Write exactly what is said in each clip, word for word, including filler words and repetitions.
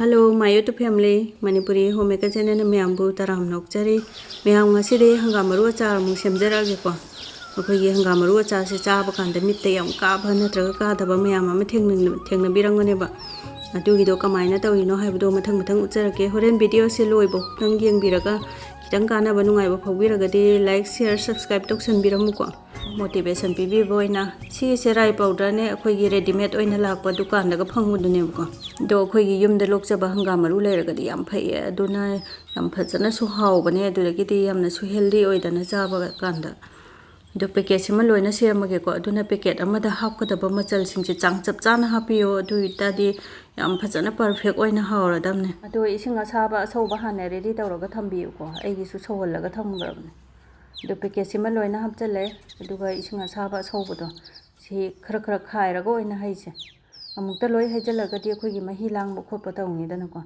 Hello, my YouTube family, Manipuri Homemaker channel ꯅ ꯃꯌꯥꯝꯕꯨ ꯇꯔꯥꯝꯅ ꯑꯣꯛꯆꯔꯤ꯫ ꯃꯌꯥꯝ, ꯉꯁꯤꯗꯤ ꯍꯪꯒꯥꯝ ꯃꯔꯨ ꯑꯆꯥꯔ ꯑꯃꯨꯛ ꯁꯦꯝꯖꯔꯛꯑꯒꯦꯀꯣ꯫ ꯑꯩꯈꯣꯏꯒꯤ ꯍꯪꯒꯥꯝ ꯃꯔꯨ ꯑꯆꯥꯔꯁꯦ ꯆꯥꯕ ꯀꯥꯟꯗ ꯃꯤꯠꯇ ꯌꯥꯝ ꯀꯥꯕ ꯅꯠꯇ꯭ꯔꯒ ꯀꯥꯗꯕ ꯃꯌꯥꯝ ꯑꯃ ꯊꯦꯡꯅ-, ꯊꯦꯡꯅꯕꯤꯔꯝꯒꯅꯦꯕ꯫ ꯑꯗꯨꯒꯤꯗꯣ ꯀꯃꯥꯏꯅ ꯇꯧꯔꯤꯅꯣ ꯍꯥꯏꯕꯗꯣ ꯃꯊꯪ ꯃꯊꯪ ꯎꯠꯆꯔꯛꯀꯦ꯫ ꯍꯣꯔꯦꯟ video ꯁꯦ ꯂꯣꯏꯕꯧꯇꯪ ꯌꯦꯡꯕꯤꯔꯒ ꯈꯤꯇꯪ ꯀꯥꯟꯅꯕ ꯅꯨꯡꯉꯥꯏꯕ ꯐꯥꯎꯕꯤꯔꯒꯗꯤ like, share, subscribe ꯇꯧꯁꯟꯕꯤꯔꯝꯃꯨꯀꯣ꯫ Motivation ꯄꯤꯕꯤꯕ ꯑꯣꯏꯅ꯫ ꯁꯤꯒꯤꯁꯦ ꯔꯥꯏ powder ꯅꯦ, ꯑꯩꯈꯣꯏꯒꯤ readymade ꯑꯣꯏꯅ ꯂꯥꯛꯄ ꯗꯨꯀꯥꯟꯗꯒ ꯐꯪꯕꯗꯨꯅꯦꯕꯀꯣ꯫ ꯑꯗꯣ ꯑꯩꯈꯣꯏꯒꯤ ꯌꯨꯝꯗ ꯂꯣꯛꯆꯕ ꯍꯪꯒꯥꯝ ꯃꯔꯨ ꯂꯩꯔꯒꯗꯤ ꯌꯥꯝ ꯐꯩꯌꯦ, ꯑꯗꯨꯅ ꯌꯥꯝ ꯐꯖꯅꯁꯨ ꯍꯥꯎꯕꯅꯦ, ꯑꯗꯨꯗꯒꯤꯗꯤ ꯌꯥꯝꯅꯁꯨ healthy ꯑꯣꯏꯗꯅ ꯆꯥꯕ ꯀꯥꯟꯗ꯫ ꯑꯗꯣ packet ꯁꯤꯃ ꯂꯣꯏꯅ ꯁꯦꯝꯃꯒꯦꯀꯣ꯫ ꯑꯗꯨꯅ packet ꯑꯃꯗ ꯍꯥꯞꯀꯗꯕ ꯃꯆꯜꯁꯤꯡꯁꯦ ꯆꯥꯡ ꯆꯞ ꯆꯥꯅ ꯍꯥꯞꯄꯤꯌꯣ, ꯑꯗꯨ ꯑꯣꯏꯇꯥꯔꯗꯤ ꯌꯥꯝ ꯐꯖꯅ perfect ꯑꯣꯏꯅ ꯍꯥꯎꯔꯗꯕꯅꯦ꯫ ꯑꯗꯣ ꯏꯁꯤꯡ ꯑꯁꯥꯕ ꯑꯁꯧꯕ ꯍꯥꯟꯅ ready ꯇꯧꯔꯒ ꯊꯝꯕꯤꯌꯨꯀꯣ, ꯑꯩꯒꯤꯁꯨ ꯁꯧꯍꯜꯂꯒ ꯊꯝꯈ꯭ꯔꯕꯅꯦ꯫ ꯑꯗꯣ packet ꯁꯤꯃ ꯂꯣꯏꯅ ꯍꯥꯞꯆꯜꯂꯦ, ꯑꯗꯨꯒ ꯏꯁꯤꯡ ꯑꯁꯥꯕ ꯑꯁꯧꯕꯗꯣ ꯁꯤ ꯈꯔ ꯈꯔ ꯈꯥꯏꯔꯒ ꯑꯣꯏꯅ ꯍꯩꯁꯦ꯫ ꯑꯃꯨꯛꯇ ꯂꯣꯏ ꯍꯩꯖꯤꯜꯂꯒꯗꯤ ꯑꯩꯈꯣꯏꯒꯤ ꯃꯍꯤ ꯂꯥꯡꯕ ꯈꯣꯠꯄ ꯇꯧꯅꯤꯗꯅꯀꯣ꯫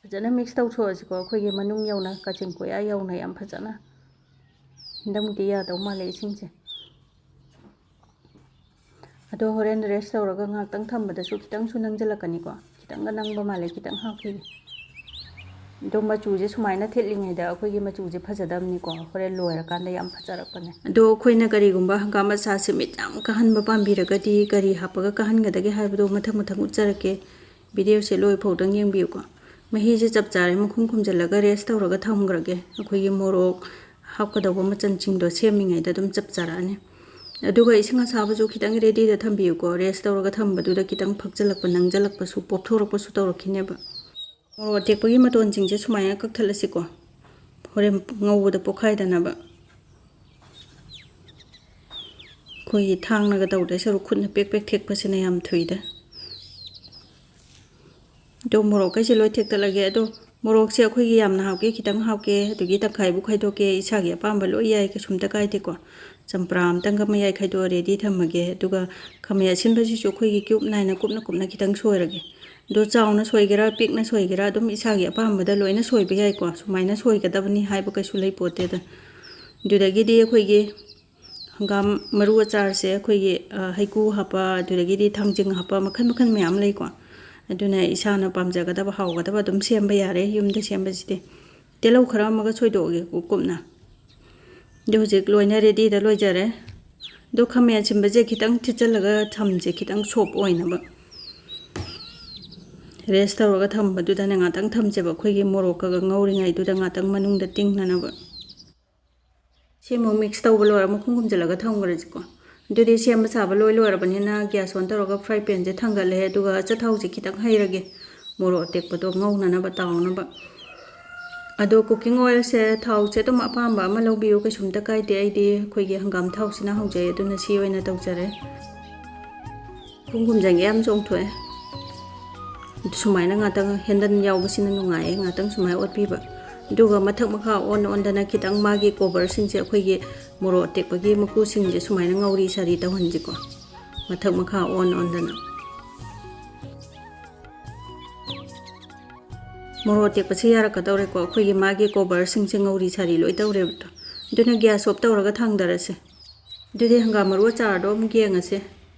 ꯐꯖꯅ mix ꯇꯧꯊꯣꯛꯑꯁꯤꯀꯣ, ꯑꯩꯈꯣꯏꯒꯤ ꯃꯅꯨꯡ ꯌꯧꯅ, ꯀꯥꯆꯤꯟ ꯀꯣꯌꯥ ꯌꯧꯅ ꯌꯥꯝ ꯐꯖꯅ꯫ ꯍꯟꯗꯛꯃꯨꯛꯇꯤ ꯌꯥꯗꯧ ꯃꯥꯜꯂꯦ ꯏꯁꯤꯡꯁꯦ꯫ ꯑꯗꯣ ꯍꯣꯔꯦꯟ rest ꯇꯧꯔꯒ ꯉꯥꯏꯍꯥꯛꯇꯪ ꯊꯝꯕꯗꯁꯨ ꯈꯤꯇꯪꯁꯨ ꯅꯪꯁꯤꯜꯂꯛꯀꯅꯤꯀꯣ꯫ ꯈꯤꯇꯪꯒ ꯅꯪꯕ ꯃꯥꯜꯂꯦ, ꯈꯤꯇꯪ ꯍꯥꯞꯈꯤꯒꯦ꯫ ꯑꯗꯣ ꯃꯆꯨꯁꯦ ꯁꯨꯃꯥꯏꯅ ꯊꯤꯠꯂꯤꯉꯩꯗ ꯑꯩꯈꯣꯏꯒꯤ ꯃꯆꯨꯁꯦ ꯐꯖꯗꯕꯅꯤꯀꯣ, ꯍꯣꯔꯦꯟ ꯂꯣꯏꯔꯀꯥꯟꯗ ꯌꯥꯝ ꯐꯖꯔꯛꯄꯅꯦ꯫ ꯑꯗꯣ ꯑꯩꯈꯣꯏꯅ ꯀꯔꯤꯒꯨꯝꯕ ꯍꯪꯒꯥꯝ ꯃꯆꯥꯁꯦ ꯃꯤꯠ ꯌꯥꯝ ꯀꯥꯍꯟꯕ ꯄꯥꯝꯕꯤꯔꯒꯗꯤ ꯀꯔꯤ ꯍꯥꯞꯄꯒ ꯀꯥꯍꯟꯒꯗꯒꯦ ꯍꯥꯏꯕꯗꯣ ꯃꯊꯪ ꯃꯊꯪ ꯎꯠꯆꯔꯛꯀꯦ꯫ Video ꯁꯦ ꯂꯣꯏ ꯐꯥꯎꯗꯪ ꯌꯦꯡꯕꯤꯌꯨꯀꯣ꯫ ꯃꯍꯤꯁꯦ ꯆꯞ ꯆꯥꯔꯦ, ꯃꯈꯨꯝ ꯈꯨꯝꯖꯤꯜꯂꯒ rest ꯇꯧꯔꯒ ꯊꯝꯈ꯭ꯔꯒꯦ꯫ ꯑꯩꯈꯣꯏꯒꯤ ꯃꯣꯔꯣꯛ ꯍꯥꯞꯀꯗꯧꯕ ꯃꯆꯜꯁꯤꯡꯗꯣ ꯁꯦꯝꯃꯤꯉꯩꯗ ꯑꯗꯨꯝ ꯆꯞ ꯆꯥꯔꯛꯑꯅꯤ꯫ ꯑꯗꯨꯒ ꯏꯁꯤꯡ ꯑꯁꯥꯕꯁꯨ ꯈꯤꯇꯪ ready ꯗ ꯊꯝꯕꯤꯌꯨꯀꯣ, rest ꯇꯧꯔꯒ ꯊꯝꯕꯗꯨꯗ ꯈꯤꯇꯪ ꯐꯛꯆꯜꯂꯛꯄ, ꯅꯪꯖꯜꯂꯛꯄꯁꯨ, ꯄꯣꯞꯊꯣꯔꯛꯄꯁꯨ ꯇꯧꯔꯛꯈꯤꯅꯦꯕ꯫ ꯃꯣꯔꯣꯛ ꯑꯇꯦꯛꯄꯒꯤ ꯃꯇꯣꯟꯁꯤꯡꯁꯦ ꯁꯨꯃꯥꯏꯅ ꯀꯛꯊꯠꯂꯁꯤꯀꯣ, ꯍꯣꯔꯦꯟ ꯉꯧꯕꯗ ꯄꯣꯛꯈꯥꯏꯗꯅꯕ꯫ ꯑꯩꯈꯣꯏꯒꯤ ꯊꯥꯡꯅꯒ ꯇꯧꯗꯣꯏ ꯁꯔꯨꯛ ꯈꯨꯠꯅ ꯄꯦꯛ ꯄꯦꯛ ꯊꯦꯛꯄꯁꯤꯅ ꯌꯥꯝ ꯊꯨꯏꯗ꯫ ꯑꯗꯣ ꯃꯣꯔꯣꯛꯈꯩꯁꯦ ꯂꯣꯏ ꯊꯦꯛꯇꯠꯂꯒꯦ꯫ ꯑꯗꯣ ꯃꯣꯔꯣꯛꯁꯦ ꯑꯩꯈꯣꯏꯒꯤ ꯌꯥꯝꯅ ꯍꯥꯞꯀꯦ, ꯈꯤꯇꯪ ꯍꯥꯞꯀꯦ, ꯑꯗꯨꯒꯤ ꯇꯪꯈꯥꯏꯕꯨ ꯈꯥꯏꯗꯣꯛꯀꯦ, ꯏꯁꯥꯒꯤ ꯑꯄꯥꯝꯕ ꯂꯣꯏ ꯌꯥꯏ, ꯀꯩꯁꯨꯝꯇ ꯀꯥꯏꯗꯦꯀꯣ꯫ ꯆꯝꯄ꯭ꯔꯥ ꯑꯃꯇꯪꯒ ꯃꯌꯥꯏ ꯈꯥꯏꯗꯣꯛꯑ ready ꯊꯝꯃꯒꯦ꯫ ꯑꯗꯨꯒ ꯈꯥꯃꯦꯟ ꯑꯁꯤꯟꯕꯁꯤꯁꯨ ꯑꯩꯈꯣꯏꯒꯤ cube ꯅꯥꯏꯅ ꯀꯨꯞꯅ ꯀꯨꯞꯅ ꯈꯤꯇꯪ ꯁꯣꯏꯔꯒꯦ꯫ ꯑꯗꯣ ꯆꯥꯎꯅ ꯁꯣꯏꯒꯦꯔꯥ, ꯄꯤꯛꯅ ꯁꯣꯏꯒꯦꯔꯥ, ꯑꯗꯨꯝ ꯏꯁꯥꯒꯤ ꯑꯄꯥꯝꯕꯗ ꯂꯣꯏꯅ ꯁꯣꯏꯕ ꯌꯥꯏꯀꯣ꯫ ꯁꯨꯃꯥꯏꯅ ꯁꯣꯏꯒꯗꯕꯅꯤ ꯍꯥꯏꯕ ꯀꯩꯁꯨ ꯂꯩꯄꯣꯠꯇꯦꯗ꯫ ꯑꯗꯨꯗꯒꯤꯗꯤ ꯑꯩꯈꯣꯏꯒꯤ ꯍꯪꯒꯥꯝ ꯃꯔꯨ ꯑꯆꯥꯔꯁꯦ ꯑꯩꯈꯣꯏꯒꯤ, ꯑ, ꯍꯩꯀ꯭ꯔꯨ ꯍꯥꯞꯄ, ꯑꯗꯨꯗꯒꯤꯗꯤ ꯊꯥꯡꯖꯤꯡ ꯍꯥꯞꯄ, ꯃꯈꯜ ꯃꯈꯜ ꯃꯌꯥꯝ ꯂꯩꯀꯣ꯫ ꯑꯗꯨꯅ ꯏꯁꯥꯅ ꯄꯥꯝꯖꯒꯗꯕ, ꯍꯥꯎꯒꯗꯕ ꯑꯗꯨꯝ ꯁꯦꯝꯕ ꯌꯥꯔꯦ ꯌꯨꯝꯗ ꯁꯦꯝꯕꯁꯤꯗꯤ꯫ ꯇꯤꯜꯍꯧ ꯈꯔ ꯑꯃꯒ ꯁꯣꯏꯗꯣꯛꯑꯒꯦ ꯀꯨꯞ-, ꯀꯨꯞꯅ꯫ ꯑꯗꯨ ꯍꯧꯖꯤꯛ ꯂꯣꯏꯅ ꯔꯦꯗꯤꯗ ꯂꯣꯏꯖꯔꯦ꯫ ꯑꯗꯣ ꯈꯥꯃꯦꯟ ꯑꯁꯤꯟꯕꯁꯦ ꯈꯤꯇꯪ ꯊꯤꯠꯆꯜꯂꯒ ꯊꯝꯁꯦ, ꯈꯤꯇꯪ ꯁꯣꯞ ꯑꯣꯏꯅꯕ꯫ ꯔꯦꯁ ꯇꯧꯔꯒ ꯊꯝꯕꯗꯨꯗꯅꯦ ꯉꯥꯛꯇꯪ ꯊꯝꯁꯦꯕ, ꯑꯩꯈꯣꯏꯒꯤ ꯃꯣꯔꯣꯛꯀꯒ ꯉꯧꯔꯤꯉꯩꯗꯨꯗ ꯉꯥꯛꯇꯪ ꯃꯅꯨꯡꯗ ꯇꯤꯡꯅꯅꯕ꯫ ꯁꯤ ꯑꯃꯨꯛ ꯃꯤꯛꯁ ꯇꯧꯕ ꯂꯣꯏꯔ ꯃꯈꯨꯝ ꯈꯨꯝꯖꯤꯜꯂꯒ ꯊꯝꯈ꯭ꯔꯁꯤꯀꯣ꯫ ꯑꯗꯨꯗꯤ ꯁꯦꯝꯕ ꯁꯥꯕ ꯂꯣꯏ ꯂꯣꯏꯔꯕꯅꯤꯅ ꯒ꯭ꯌꯥꯁ ꯑꯣꯟ ꯇꯧꯔꯒ ꯐ꯭ꯔꯥꯏ ꯄꯦꯟꯁꯦ ꯊꯥꯡꯒꯠꯂꯦ, ꯑꯗꯨꯒ ꯑꯆꯥꯊꯥꯎꯁꯦ ꯈꯤꯇꯪ ꯍꯩꯔꯒꯦ, ꯃꯣꯔꯣꯛ ꯑꯇꯦꯛꯄꯗꯣ ꯉꯧꯅꯅꯕ, ꯇꯥꯎꯅꯕ꯫ ꯑꯗꯣ ꯀꯨꯀꯤꯡ ꯑꯣꯏꯜꯁꯦ, ꯊꯥꯎꯁꯦ ꯑꯗꯨꯝ ꯑꯄꯥꯝꯕ ꯑꯃ ꯂꯧꯕꯤꯌꯨ, ꯀꯩꯁꯨꯝꯇ ꯀꯥꯏꯗꯦ꯫ ꯑꯩꯗꯤ ꯑꯩꯈꯣꯏꯒꯤ ꯍꯪꯒꯥꯝ ꯊꯥꯎꯁꯤꯅ ꯍꯧꯖꯩ, ꯑꯗꯨꯅ ꯁꯤ ꯑꯣꯏꯅ ꯇꯧꯖꯔꯦ꯫ ꯈꯣꯡ ꯈꯨꯝꯖꯟꯒꯦ, ꯌꯥꯝ ꯆꯣꯡꯊꯣꯛꯑꯦ꯫ ꯁꯨꯃꯥꯏꯅ ꯉꯥꯛꯇꯪ ꯍꯦꯟꯗꯜ ꯌꯥꯎꯕꯁꯤꯅ ꯅꯨꯡꯉꯥꯏꯌꯦ, ꯉꯥꯛꯇꯪ ꯁꯨꯃꯥꯏꯅ ꯑꯣꯠꯄꯤꯕ꯫ ꯑꯗꯨꯒ ꯃꯊꯛ ꯃꯈꯥ ꯑꯣꯟ ꯑꯣꯟꯗꯅ ꯈꯤꯇꯪ ꯃꯥꯒꯤ ꯀꯣꯕꯔꯁꯤꯡꯁꯦ, ꯑꯩꯈꯣꯏꯒꯤ ꯃꯣꯔꯣꯛ ꯑꯇꯦꯛꯄꯒꯤ ꯃꯀꯨꯁꯤꯡꯁꯦ ꯁꯨꯃꯥꯏꯅ ꯉꯧꯔꯤ ꯁꯥꯔꯤ ꯇꯧꯍꯟꯁꯤꯀꯣ, ꯃꯊꯛ ꯃꯈꯥ ꯑꯣꯟ ꯑꯣꯟꯗꯅ꯫ ꯃꯣꯔꯣꯛ ꯑꯇꯦꯛꯄꯁꯦ ꯌꯥꯔꯛꯀꯗꯧꯔꯦꯀꯣ, ꯑꯩꯈꯣꯏꯒꯤ ꯃꯥꯒꯤ ꯀꯣꯕꯔꯁꯤꯡꯁꯦ ꯉꯧꯔꯤ ꯁꯥꯔꯤ ꯂꯣꯏ ꯇꯧꯔꯦꯕ꯫ ꯑꯗꯨꯅ ꯒ꯭ꯌꯥꯁ ꯑꯣꯐ ꯇꯧꯔꯒ ꯊꯥꯡꯗꯔꯁꯦ꯫ ꯑꯗꯨꯗꯤ ꯍꯪꯒꯥꯝ ꯃꯔꯨ ꯑꯆꯥꯔꯗꯣ ꯑꯃꯨꯛ ꯌꯦꯡꯉꯁꯦ꯫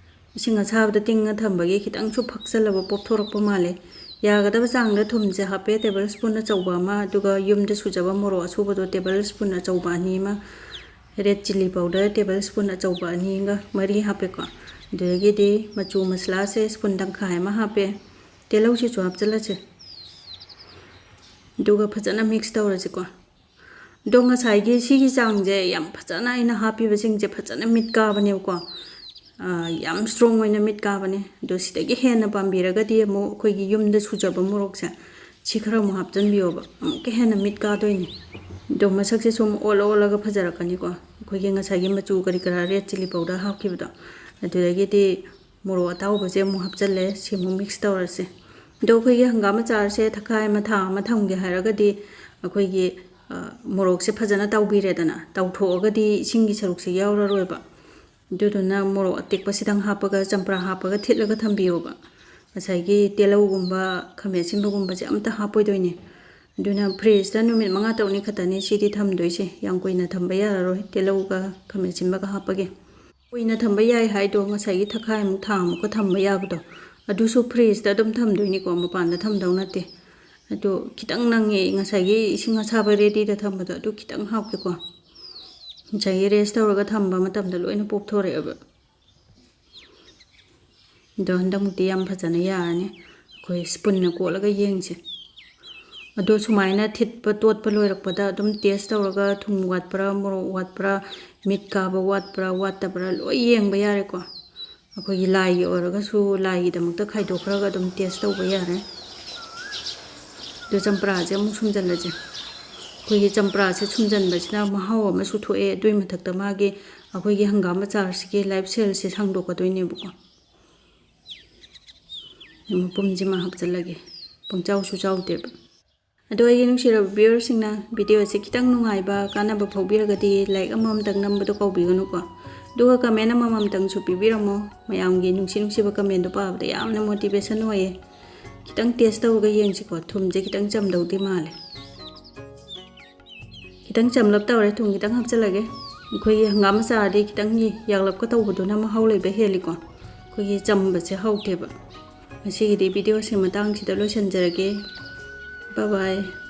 ꯏꯁꯤꯡ ꯑꯁꯥꯕꯗ ꯇꯤꯡꯉ ꯊꯝꯕꯒꯤ ꯈꯤꯇꯪꯁꯨ ꯐꯛꯆꯜꯂꯕ ꯄꯣꯞꯊꯣꯔꯛꯄ ꯃꯥꯜꯂꯦ꯫ ꯌꯥꯒꯗꯕ ꯆꯥꯡꯗ ꯊꯨꯝꯁꯦ ꯍꯥꯞꯄꯦ, ꯇꯦꯕꯜ ꯁ꯭ꯄꯨꯟ ꯑꯆꯧꯕ ꯑꯃ, ꯑꯗꯨꯒ ꯌꯨꯝꯗ ꯁꯨꯖꯕ ꯃꯣꯔꯣꯛ ꯑꯁꯨꯕꯗꯣ ꯇꯦꯕꯜ ꯁ꯭ꯄꯨꯟ ꯑꯆꯧꯕ ꯑꯅꯤ ꯑꯃ, red chilli powder table spoon ꯑꯆꯧꯕ ꯑꯅꯤꯒ ꯃꯔꯤ ꯍꯥꯞꯄꯦꯀꯣ꯫ ꯑꯗꯨꯗꯒꯤꯗꯤ ꯃꯆꯨ ꯃꯁꯂꯥꯁꯦ ꯁ꯭ꯄꯨꯟ ꯇꯪꯈꯥꯏ ꯑꯃ ꯍꯥꯞꯄꯦ꯫ ꯇꯤꯜꯍꯧꯁꯤꯁꯨ ꯍꯥꯞꯆꯤꯜꯂꯁꯦ꯫ ꯑꯗꯨꯒ ꯐꯖꯅ ꯃꯤꯛꯁ ꯇꯧꯔꯁꯤꯀꯣ꯫ ꯑꯗꯣ ꯉꯁꯥꯏꯒꯤ ꯁꯤꯒꯤ ꯆꯥꯡꯁꯦ ꯌꯥꯝ ꯐꯖꯅ ꯑꯩꯅ ꯍꯥꯞꯄꯤꯕꯁꯤꯡꯁꯦ ꯐꯖꯅ ꯃꯤꯠ ꯀꯥꯕꯅꯦꯕꯀꯣ꯫ ꯑꯥ, ꯌꯥꯝ ꯁ꯭ꯇꯔꯣꯡ ꯑꯣꯏꯅ ꯃꯤꯠ ꯀꯥꯕꯅꯦ꯫ ꯑꯗꯣ ꯁꯤꯗꯒꯤ ꯍꯦꯟꯅ ꯄꯥꯝꯕꯤꯔꯒꯗꯤ ꯑꯃꯨꯛ ꯑꯩꯈꯣꯏꯒꯤ ꯌꯨꯝꯗ ꯁꯨꯖꯕ ꯃꯣꯔꯣꯛꯁꯦ, ꯁꯤ ꯈꯔ ꯑꯃꯨꯛ ꯍꯥꯞꯆꯤꯟꯕꯤꯌꯣꯕ, ꯑꯃꯨꯛꯀ ꯍꯦꯟꯅ ꯃꯤꯠ ꯀꯥꯗꯣꯏꯅꯦ꯫ ꯑꯗꯣ ꯃꯁꯛꯁꯦ ꯁꯨꯝ ꯑꯣꯜꯂ ꯑꯣꯜꯂꯒ ꯐꯖꯔꯛꯀꯅꯤꯀꯣ, ꯑꯩꯈꯣꯏꯒꯤ ꯉꯁꯥꯏꯒꯤ ꯃꯆꯨ ꯀꯔꯤ ꯀꯔꯥ ꯔꯦꯗ ꯆꯤꯂꯤ ꯄꯥꯎꯗꯔ ꯍꯥꯞꯈꯤꯕꯗꯣ꯫ ꯑꯗꯨꯗꯒꯤꯗꯤ ꯃꯣꯔꯣꯛ ꯑꯇꯥꯎꯕꯁꯦ ꯑꯃꯨꯛ ꯍꯥꯞꯆꯜꯂꯦ꯫ ꯁꯤ ꯑꯃꯨꯛ ꯃꯤꯛꯁ ꯇꯧꯔꯁꯦ꯫ ꯑꯗꯣ ꯑꯩꯈꯣꯏꯒꯤ ꯍꯪꯒꯥꯝ ꯑꯆꯥꯔꯁꯦ ꯊꯈꯥꯏ ꯑꯃ, ꯊꯥ ꯑꯃ ꯊꯝꯒꯦ ꯍꯥꯏꯔꯒꯗꯤ ꯑꯩꯈꯣꯏꯒꯤ, ꯑ, ꯃꯣꯔꯣꯛꯁꯦ ꯐꯖꯅ ꯇꯥꯎꯕꯤꯔꯦꯗꯅ, ꯇꯥꯎꯊꯣꯛꯑꯒꯗꯤ ꯏꯁꯤꯡꯒꯤ ꯁꯔꯨꯛꯁꯦ ꯌꯥꯎꯔꯔꯣꯏꯕ꯫ ꯑꯗꯨꯗꯨꯅ ꯃꯣꯔꯣꯛ ꯑꯇꯦꯛꯄꯁꯤꯗꯪ ꯍꯥꯞꯄꯒ, ꯆꯝꯄ꯭ꯔꯥ ꯍꯥꯞꯄꯒ ꯊꯤꯠꯂꯒ ꯊꯝꯕꯤꯌꯣꯕ꯫ ꯉꯁꯥꯏꯒꯤ ꯇꯤꯜꯍꯧꯒꯨꯝꯕ, ꯈꯥꯃꯦꯟ ꯑꯁꯤꯟꯕꯒꯨꯝꯕꯁꯦ ꯑꯝꯇ ꯍꯥꯞꯄꯣꯏꯗꯣꯏꯅꯦ꯫ ꯑꯗꯨꯅ ꯐ꯭ꯔꯤꯖꯇ ꯅꯨꯃꯤꯠ ꯃꯉꯥ ꯇꯔꯨꯛꯅꯤ ꯈꯛꯇꯅꯤ ꯁꯤꯗꯤ ꯊꯝꯗꯣꯏꯁꯦ, ꯌꯥꯝ ꯀꯨꯏꯅ ꯊꯝꯕ ꯌꯥꯔꯔꯣꯏ, ꯇꯤꯜꯍꯧꯒ ꯈꯥꯃꯦꯟ ꯑꯁꯤꯟꯕꯒ ꯍꯥꯞꯄꯒꯤ꯫ ꯀꯨꯏꯅ ꯊꯝꯕ ꯌꯥꯏ ꯍꯥꯏꯗꯣ ꯉꯁꯥꯏꯒꯤ ꯊꯈꯥꯏꯃꯨꯛ, ꯊꯥ ꯑꯃꯨꯛꯀ ꯊꯝꯕ ꯌꯥꯕꯗꯣ, ꯑꯗꯨꯁꯨ ꯐ꯭ꯔꯤꯖꯇ ꯑꯗꯨꯝ ꯊꯝꯗꯣꯏꯅꯤꯀꯣ, ꯃꯄꯥꯟꯗ ꯊꯝꯗꯧ ꯅꯠꯇꯦ꯫ ꯑꯗꯨ ꯈꯤꯇꯪ ꯅꯪꯉꯦ, ꯉꯁꯥꯏꯒꯤ ꯏꯁꯤꯡ ꯑꯁꯥꯕ ꯔꯦꯗꯤꯗ ꯊꯝꯕꯗꯣ ꯑꯗꯨ ꯈꯤꯇꯪ ꯍꯥꯞꯀꯦꯀꯣ꯫ ꯉꯁꯥꯏꯒꯤ ꯔꯦꯁ ꯇꯧꯔꯒ ꯊꯝꯕ ꯃꯇꯝꯗ ꯂꯣꯏꯅ ꯄꯣꯞꯊꯣꯔꯛꯑꯦꯕ꯫ ꯑꯗꯣ ꯍꯟꯗꯛꯃꯨꯛꯇꯤ ꯌꯥꯝ ꯐꯖꯅ ꯌꯥꯔꯅꯤ꯫ ꯑꯩꯈꯣꯏ ꯁ꯭ꯄꯨꯟꯅ ꯀꯣꯠꯂꯒ ꯌꯦꯡꯁꯦ꯫ ꯑꯗꯣ ꯁꯨꯃꯥꯏꯅ ꯊꯤꯠꯄ ꯇꯣꯠꯄ ꯂꯣꯏꯔꯛꯄꯗ ꯑꯗꯨꯝ ꯇꯦꯁ ꯇꯧꯔꯒ ꯊꯨꯝ ꯋꯥꯠꯄ꯭ꯔꯥ, ꯃꯣꯔꯣꯛ ꯋꯥꯠꯄ꯭ꯔꯥ, ꯃꯤꯠ ꯀꯥꯕ ꯋꯥꯠꯄ꯭ꯔꯥ ꯋꯥꯠꯇꯕ꯭ꯔꯥ ꯂꯣꯏ ꯌꯦꯡꯕ ꯌꯥꯔꯦꯀꯣ꯫ ꯑꯩꯈꯣꯏꯒꯤ ꯂꯥꯏꯒꯤ ꯑꯣꯏꯔꯒꯁꯨ ꯂꯥꯏꯒꯤꯗꯃꯛꯇ ꯈꯥꯏꯗꯣꯛꯈ꯭ꯔꯒ ꯑꯗꯨꯝ ꯇꯦꯁ ꯇꯧꯕ ꯌꯥꯔꯦ꯫ ꯑꯗꯣ ꯆꯝꯄ꯭ꯔꯥꯁꯦ ꯑꯃꯨꯛ ꯁꯨꯝꯖꯜꯂꯁꯦ꯫ ꯑꯩꯈꯣꯏꯒꯤ ꯆꯝꯄ꯭ꯔꯥꯁꯦ ꯁꯨꯝꯖꯟꯕꯁꯤꯅ ꯃꯍꯥꯎ ꯑꯃꯁꯨ ꯊꯣꯛꯑꯦ꯫ ꯑꯗꯨꯒꯤ ꯃꯊꯛꯇ ꯃꯥꯒꯤ ꯑꯩꯈꯣꯏꯒꯤ ꯍꯪꯒꯥꯝ ꯑꯆꯥꯔꯁꯤꯒꯤ ꯂꯥꯏꯐ ꯁꯦꯜꯁꯦ ꯁꯥꯡꯗꯣꯛꯀꯗꯣꯏꯅꯦꯕꯀꯣ꯫ ꯃꯄꯨꯝꯁꯤꯃ ꯍꯥꯞꯆꯤꯜꯂꯒꯦ꯫ ꯄꯪꯆꯥꯎꯁꯨ ꯆꯥꯎꯗꯦꯕ꯫ ꯑꯗꯣ ꯑꯩꯒꯤ ꯅꯨꯡꯁꯤꯔꯕ ꯚꯤꯌꯔꯁꯤꯡꯅ ꯚꯤꯗꯤꯑꯣꯁꯦ ꯈꯤꯇꯪ ꯅꯨꯡꯉꯥꯏꯕ, ꯀꯥꯟꯅꯕ ꯐꯥꯎꯕꯤꯔꯒꯗꯤ ꯂꯥꯏꯛ ꯑꯃꯃꯝꯇꯪ ꯅꯝꯕꯗꯣ ꯀꯥꯎꯕꯤꯒꯅꯨꯀꯣ꯫ ꯑꯗꯨꯒ ꯀꯃꯦꯟ ꯑꯃꯃꯝꯇꯪꯁꯨ ꯄꯤꯕꯤꯔꯝꯃꯣ꯫ ꯃꯌꯥꯝꯒꯤ ꯅꯨꯡꯁꯤ ꯅꯨꯡꯁꯤꯕ ꯀꯃꯦꯟꯗꯣ ꯄꯥꯕꯗ ꯌꯥꯝꯅ ꯃꯣꯇꯤꯚꯦꯁꯟ ꯑꯣꯏꯌꯦ꯫ ꯈꯤꯇꯪ ꯇꯦꯁ ꯇꯧꯔꯒ ꯌꯦꯡꯁꯤꯀꯣ꯫ ꯊꯨꯝꯁꯦ ꯈꯤꯇꯪ ꯆꯝꯗꯧꯗꯤ ꯃꯥꯜꯂꯦ꯫ ꯈꯤꯇꯪ ꯆꯝꯂꯞ ꯇꯧꯔꯦ, ꯊꯨꯝ ꯈꯤꯇꯪ ꯍꯥꯞꯆꯤꯜꯂꯒꯦ꯫ ꯑꯩꯈꯣꯏꯒꯤ ꯍꯪꯒꯥꯝ ꯃꯆꯥꯗꯤ ꯈꯤꯇꯪ ꯌꯥꯛꯂꯞꯀ ꯇꯧꯕꯗꯨꯅ ꯃꯍꯥꯎ ꯂꯩꯕ ꯍꯦꯜꯂꯤꯀꯣ꯫ ꯑꯩꯈꯣꯏꯒꯤ ꯆꯝꯕꯁꯦ ꯍꯥꯎꯇꯦꯕ꯫ ꯉꯁꯤꯒꯤꯗꯤ ꯚꯤꯗꯤꯑꯣꯁꯦ ꯃꯇꯥꯡꯁꯤꯗ ꯂꯣꯏꯁꯤꯟꯖꯔꯒꯦ꯫ ꯕꯥꯏ ꯕꯥꯏ꯫